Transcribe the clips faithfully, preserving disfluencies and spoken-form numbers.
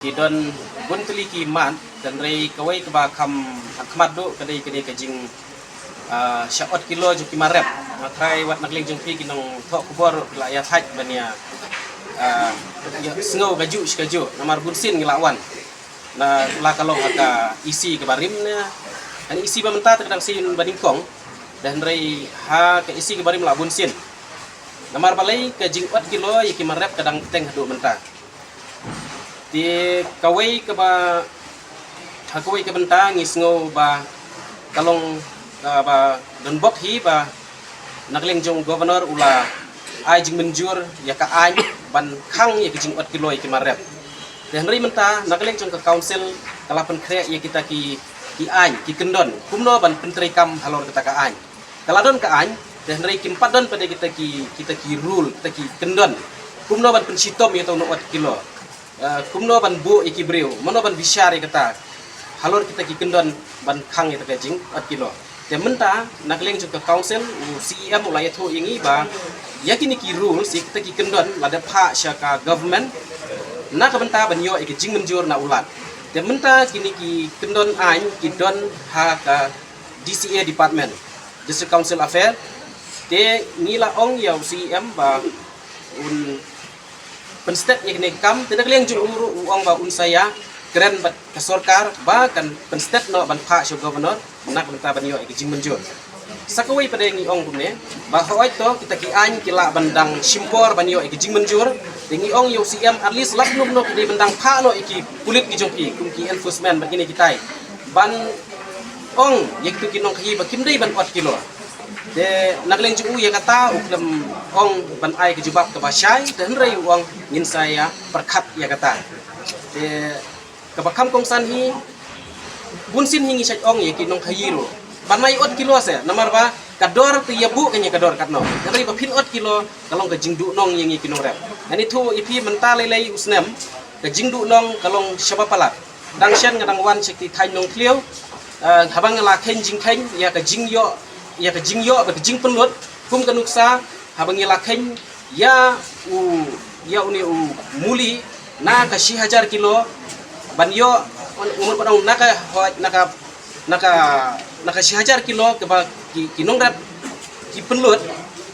Ki don bun tylli ki mat, hynrei kawei kaba kham ha khmat duh ka dei ka dei ka jing, ah, shah ot kilo jong ki mar rep. Nga trai wat na ka liang jong phi ki nongthoh khubor la ïa thait ban ïa, ah, ïa sngew kajuh shi kajuh namar bun sien ngi la wan. Na la ka long ha ka E C kaba rim ne. Kan E C ba mynta te ka dang sien ba nyngkong. Hynrei ha ka E C kaba rim la bun sien. Namar balei ka jing ot kilo ïa ki mar rep ka dang teng haduh mynta. Te kawei kaba, ha kawei ka bynta ngi sngew ba ka long, ah, ba don bok hi ba na ka liang jong u Governor u la ai jingmynjur ïa ka aiñ ban khang ïa ka jing ot kilo ïa ki mar rep. Te hynrei mynta na ka liang jong ka Council ka la pynkhreh ïa kita ki, ki aiñ, ki kyndon kumno ban pyntreikam halor kata ka aiñ. Ka la don ka aiñ, te hynrei kim pat don pat de kita ki, kita ki rule, kita ki kyndon kumno ban pynshitom ïa uto u nong ot kilo. Eh, kumno ban buh ïa ki briew, mano ban bishar ïa kata halor kita ki kyndon ban khang ïa kata ka jing ot kilo. Te mynta na ka liang jong ka Council u C E M u la ïathuh ïa ngi ba ïa kine ki rules, ïa kita ki kyndon lada phah sha ka government na ka bynta ban ïoh ïa ka jingmynjur na u Lat. Te mynta kine ki kyndon aiñ ki don ha ka D C A department, District Council Affair. Te ngi la ong ïa u C E M ba un pynstet ïa kane ka kam, te na ka liang jong u ruh u ong ba un sa ïa kren bad ka sorkar ba kan pynstet noh ban phah sha u Governor na ka bynta ban ïoh ïa ka jingmynjur. Sa kawei pat de ngi ong kumne ba hooid to kita ki aiñ ki lah ban dang shim por ban ïoh ïa ka jingmynjur. Te ngi ong ïa u C E M at least lah noh noh ki dei ban dang phah noh ïa ki pulit ki jong ki kum ki enforcement bad kine kitai ban ong ïa kitu ki nongkhaïi ba kim dei ban ot kilo. Te na ka liang jong u ïa kata u khlem ong ban ai ka jubab kaba shai, te hynrei u ong ngin sa ïa pyrkhat ïa kata. Te kaba kham kongsan hi, bun sien hi ngi shait ong ïa ki nongkhaïi ruh ban ai ot kilo se, namar ba ka dor te ïa buh ka ïa ka dor katno. Hynrei ba phin ot kilo ka long ka jingduhnong ïa ngi ki nongrep. Ngan ïathuh ïa phi mynta lei lei u snem ka jingduhnong ka long shaba palat. Dang shen nga dang wan sha ki thaiñ Nongthliew, eh, haba nga la kheiñ jingkheiñ ïa ka jingïoh, ïa ka jingïoh bad ka jingpynlut kum ka nuksa, haba ngi la kheiñ ïa u, ïa une u muli na ka shi hajar kilo ban ïoh, um, um, na ka, na ka, na ka, na ka shi hajar kilo kaba ki, ki nongrep ki pynlut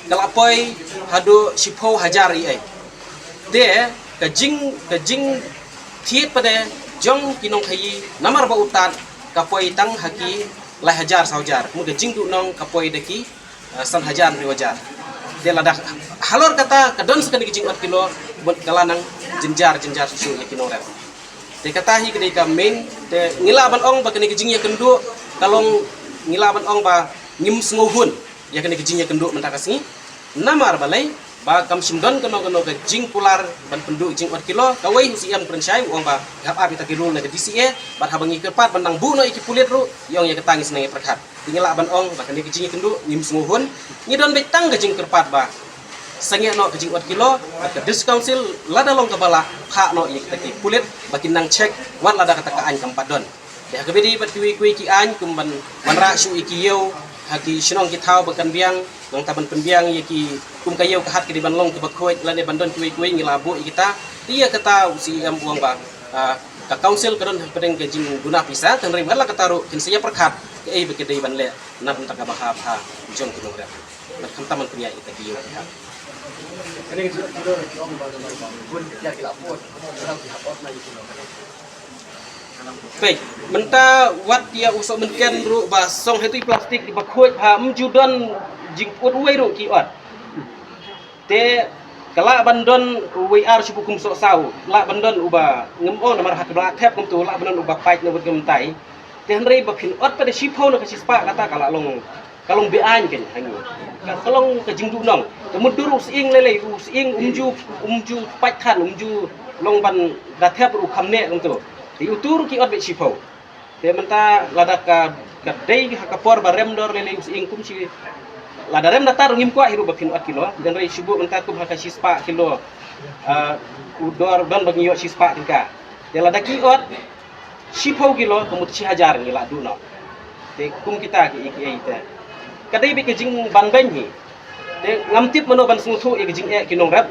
ka la poi haduh shiphew hajar ïa. Te ka jing, ka jingthied pat de jong ki nongkhaïi namar ba u Tad ka poi tang ha ki lai hajar saw hajar, kumta ka jingduhnong ka poi da ki, eh, san hajar hynriew hajar. Te lada halor kata ka don sa kane ka jingot kilo, bad ka la nang jynjar jynjar shuh shuh ïa ki nongrep. Te kata hi ka dei ka main, te ngi lah ban ong ba kane ka jingïakynduh ka long, ngi lah ban ong ba ngim sngewhun ïa kane ka jingïakynduh mynta ka sngi. Namar balei? Ba kam shym don kano kano ka jingkular ban pynduh jingot kilo. Kawei u C M u kren shai u ong ba hap ap ïa kita ki rule na ka D C A, bad haba ngi kyrpad ban nang buh noh ïa ki pulit ruh, i ong ïa kata ngi sngewbha pyrkhat. Te ngi lah ban ong ba kane ka jingïakynduh ngim sngewhun. Ngi don beit tang ka jingkyrpad ba sangeh noh ka jingot kilo, bad ka District Council lada long kaba lah, phah noh ïa kita ki pulit ba kin nang check wat lada kata ka aiñ kam pat don. Te ha kaba ïadei bad kiwei kiwei ki aiñ kum ban wanrah shuh ïa ki ïew ha ki shnong ki thaw ba kan biang, nangta ban pynbiang ïa ki kum ka ïew ka hat ka dei ban long kaba khuid lane ban don kiwei kiwei, ngi la buh ïa kita. Te ïa kata u C M u ong ba, ah, ka Council ka don hapdeng ka jingduna pisa, te hynrei wat la kata ruh kin sa ïa pyrkhat kaei ba ki dei ban leh na ka bynta ka bha bha jong ki nongrep. Bad khamtam ban pynïaid ïa kita ki ïew ki hat. Peit, mynta wat ïa u Sohmynken ruh ba song hei tu i plastik ba khuid ha, ym ju don jingput uwei ruh ki ot. Te ka lah ban don uwei ar shu bukum soh saw, lah ban don uba ngam ong namar ha kaba la thep kumtu, lah ban don uba pait na wut ngam tai. Te hynrei ba phin ot pat da shiphew na ka shispah kata ka la long, ka long be-aiñ kein ha ngi. Ka, ka long ka jingduhnong. Te mutdur u sying lei lei, u sying um ju, um ju pait than, um ju long ban da thep ruh kham neh kumtu. Te utu ruh ki ot beit shiphew. Te mynta lada ka, ka dei ha ka por ba rem dor lei lei u sying kum shi, lada rem da tar ngim kwah hi ruh ba phin ot kilo. Te hynrei shu buh mynta kum ha ka shispah kilo. Ah, u dor don ba ngi ïoh shispah tyngka. Te lada ki ot shiphew kilo, ka mut shi hajar ngi la duh noh. Te kum kita ki, ki, ki, te ka dei beit ka jingbanbeiñ hi. Te ngam tip mano ban sngewthuh ïa ka jingeh ki nongrep.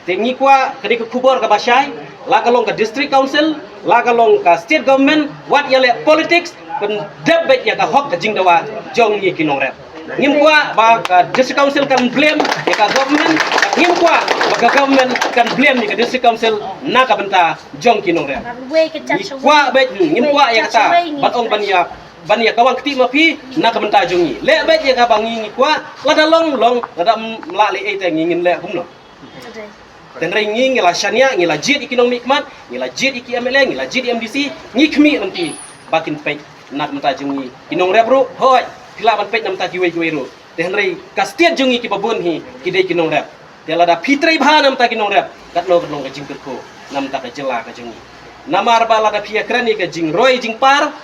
Te ngi kwah kane ka khubor kaba shai, la ka long ka district council, la ka long ka state government, wat ïaleh politics, pyndep beit ïa ka hok ka jingdawa jong ngi ki nongrep. Ngim kwah ba ka district council kan blame ïa ka government, ngim kwah ba ka government kan blame ïa ka district council na ka bynta jong ki nongrep. Ngi kwah beit, ngim kwah ïa kata ban ong ban ïa, ban ïa kawang kti ma phi na ka bynta jong ngi. Leh beit ïa kaba ngi ngi kwah, lada long long, lada ym lah leh ei te ngi ngin leh kumno. Tynrai ngi ngi la shaniah, ngi la jied ïa ki nongmihkhmat, ngi la jied ïa ki M L A, ngi la jied ïa M D C, ngi khmih lynti ba kin peit na ka bynta jong ngi ki nongrep ruh. Hooid, phi lah ban peit na bynta kiwei kiwei ruh. Te hynrei ka state jong ngi kiba bun hi ki dei ki nongrep. Te lada phi trei bha na bynta ki nongrep, katno katno ka jingkyrkhu na bynta ka jylla ka jong ngi. Namar ba lada phi ïakren ïa ka jingroi jingpar,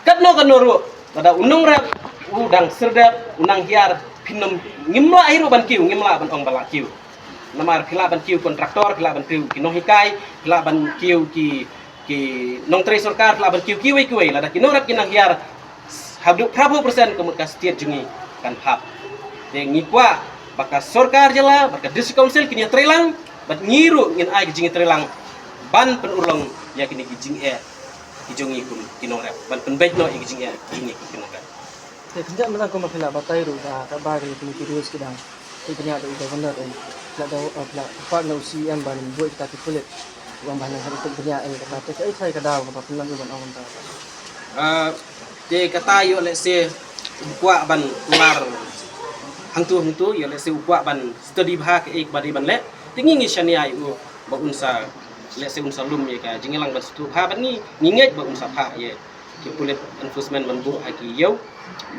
katno katno ruh, lada u nongrep u dang syrdet, u nang hiar, phin ym, ngim lah hi ruh ban kiew, ngim lah ban ong ba lah kiew. Namar phi lah ban kiew kontraktor, phi lah ban kiew ki nonghikai, phi lah ban kiew ki, ki nongtrei sorkar, phi lah ban kiew kiwei kiwei, lada ki nongrep ki nang hiar haduh phra phew percent ka mut ka state jong ngi kan hap. Te ngi kwah ba ka sorkar jylla bad ka district council kin ïatreilang, bad ngi ruh ngin ai ka jingïatreilang ban pynurlong ïa kine ki jingeh ki jong ngi kum ki nongrep, ban pynbeit noh ïa ki jingeh ki jong ngi kum ki nongrep. Te khyndiat mynta kumba phi la batai ruh ba ka bar kine ki rules ki dang pynbeit da u governor, eh, phi la da, eh, phi la phah na u C E M ban buh kita ki pulit, wan ban nang hap pynbeit, eh, kata te kaei trai ka daw kaba pynlong ban ong mynta. Ah, te kata ïoh lehse u kwah ban kular hangtu hangtu, ïoh lehse u kwah ban study bha kaei kaba dei ban leh. Te ngi ngi shaniah ïa u ba un sa, lehse un sa lum ïa ka jingïalang ban sngewthuh bha bad ngi ngi ngeit ba un sa phah ïa ki pulit enforcement ban buh ha ki ïew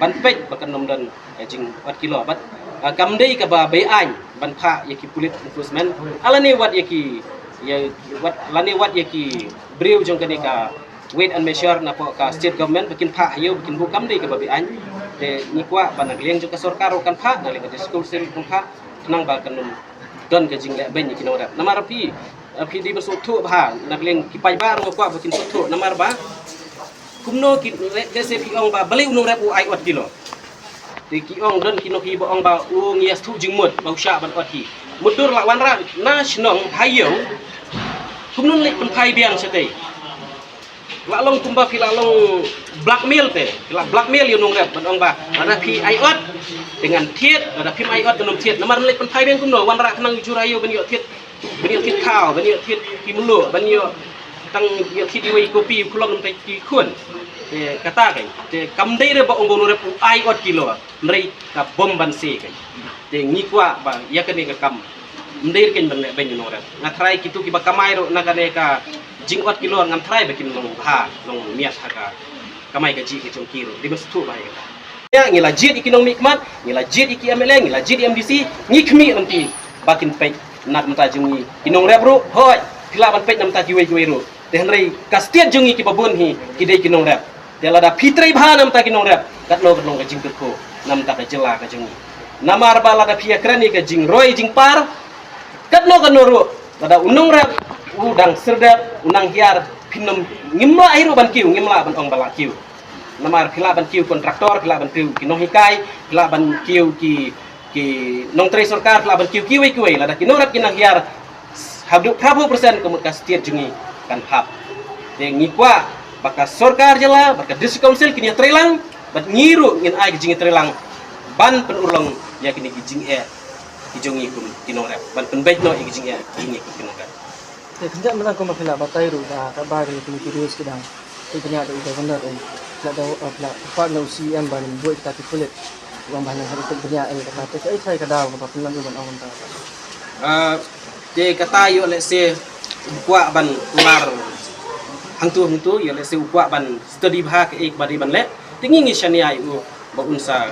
ban peit ba kan ym don ka jingwad kilo bad, ah, kam dei kaba beaiñ ban phah ïa ki pulit enforcement. Ah, lane wat ïa ki, ïa, wat, lane wat ïa ki briew jong kane ka Weights and Measures napoh ka state government ba kin phah ha ïew ba kin buh, kam dei kaba beaiñ. Te ngi kwah ba na ka liang jong ka sorkar ruh kan phah, na ka liang ka district council ruh kan phah, khnang ba kan ym don ka jingleh beiñ ïa ki nongrep. Namar phi, phi dei ban sngewthuh bha, na ka liang ki paidbah ruh nga kwah ba kin sngewthuh, namar ba kumno ki, lehse phi ong ba balei u nongrep u ai wad kilo. Te ki ong, don ki nonghi ba ong ba u ngi ïa sngewthuh jingmut ba u shah ban wad ki. Mutdur la wanrah na shnong ha ïew, kumno leh pynphai biang shatei. La long kumba phi la long blackmail te, phi la blackmail ïa u nongrep ban ong ba lada phi ai wad te ngan thied, lada phim ai wad kan ym thied. Namar leh pynphai biang kumno, wanrah khnang u jur ha ïew ban ïoh thied, ban ïoh thied khaw, ban ïoh thied ki mluh, ban ïoh tang ïoh thied iwei i kopi, u khlong, te ki khun. Te kata kein, te kam dei re ba ong ba u nongrep u ai wad kilo, hynrei ka bom ban se kein. Te ngi kwah ba ïa kane ka kam ym dei re kein ban leh beiñ ïa u nongrep. Nga tharai kito kiba kamai ruh na kane ka jingwad kilo, ngam tharai ba kin long bha, long miat ha ka kamai kajih ka jong ki ruh. Dei ban sngewthuh bha ïa kata. Ïa, ngi la jied ïa ki nongmihkhmat, ngi la jied ïa ki M L A, ngi la jied ïa M D C, ngi khmih lynti ba kin peit na ka bynta jong ngi ki nongrep ruh. Hooid, phi lah ban peit na bynta kiwei kiwei ruh. Te hynrei ka state jong ngi kiba bun hi ki dei ki nongrep. Te lada phi trei bha na bynta ki nongrep, katno katno ka jingkyrkhu na bynta ka jylla ka jong ngi. Namar ba lada phi ïakren ïa ka jingroi jingpar, katno katno ruh, lada u nongrep u dang syrdet, u nang hiar, phin ym, ngim lah hi ruh ban kiew, ngim lah ban ong ba lah kiew. Namar phi lah ban kiew kontraktor, phi lah ban kiew ki nonghikai, phi lah ban kiew ki, ki nongtrei sorkar, phi lah ban kiew kiwei kiwei, lada ki nongrep ki nang hiar haduh phra phew percent ka mut ka state jong ngi kan hap. Te ngi kwah ba ka sorkar jylla bad ka district council kin ïatreilang, bad ngi ruh ngin ai ka jingïatreilang ban pynurlong ïa kine ki jingeh ki jong ngi kum ki nongrep, ban pynbeit noh ïa ki jingeh ki jong ngi kum ki nongrep. Te khyndiat mynta kumba phi la batai ruh ba ka bar kine ki rules ki dang pynbeit da u governor, eh, phi la da, eh, phi la phah na u C E M ban buh kita ki pulit, wan ban nang hap pynbeit, eh, kata te kaei trai ka daw kaba pynlong ban ong mynta. Ah, te kata ïoh lehse u kwah ban kular hangtu hangtu, ïoh lehse u kwah ban study bha kaei kaba dei ban leh. Te ngi ngi shaniah ïa u ba un sa,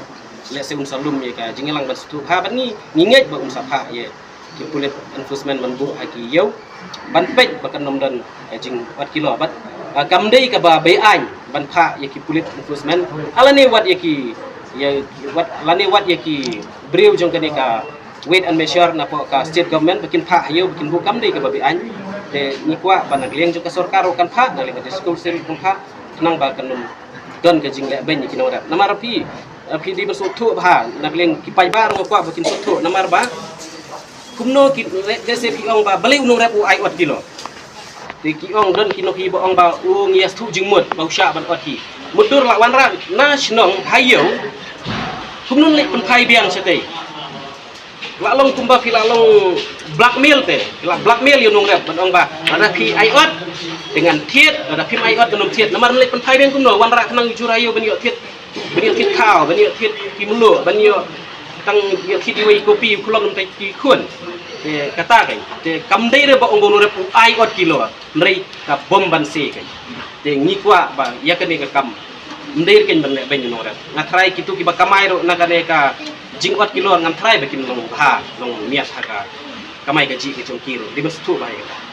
lehse un sa lum ïa ka jingïalang ban sngewthuh bha bad ngi ngi ngeit ba un sa phah ïa ki pulit enforcement ban buh ha ki ïew ban peit ba kan ym don ka jingwad kilo bad, ah, kam dei kaba beaiñ ban phah ïa ki pulit enforcement. Ah, lane wat ïa ki, ïa, wat, lane wat ïa ki briew jong kane ka Weights and Measures napoh ka state government ba kin phah ha ïew ba kin buh, kam dei kaba beaiñ. Te ngi kwah ba na ka liang jong ka sorkar ruh kan phah, na ka liang ka district council ruh kan phah, khnang ba kan ym don ka jingleh beiñ ïa ki nongrep. Namar phi, phi dei ban sngewthuh bha, na ka liang ki paidbah ruh nga kwah ba kin sngewthuh, namar ba Kumno ki, jase phi ong ba balei u nongrep u ai ot kilo. Te ki ong, don kino kiba ong ba u ngi ïa shu jingmut ba u shah ban ot hi. Mutdur la wanrah na shnong ha ïew. Kumno leh pynphai biang shatei. La long kumba phi la long blackmail te, phi la blackmail ïa u nongrep ban ong ba lada phi ai ot te ngan thied, lada phim ai ot te ngam thied. Namar leh pynphai biang kumno, wanrah khnang u jur ha ïew ban ïoh thied, ban ïoh thied khaw, ban ïoh thied ki mluh, ban ïoh tang ïoh thied iwei i kopi u khlong namar ki khun. Te kata kein te kam dei re ba ong ba u nongrep u ai ot kilo. Hynrei ka bom ban se kein. Te ngi kwah ba ïa kane ka kam ym dei re kein ban leh beiñ u nongrep. Nga tharai kito kiba kamai ruh na kane ka jingot kilo ngam tharai ba kin long bha, long miat ha ka kamai kajih ka jong ki ruh. Dei ban sngewthuh bha ïa kata.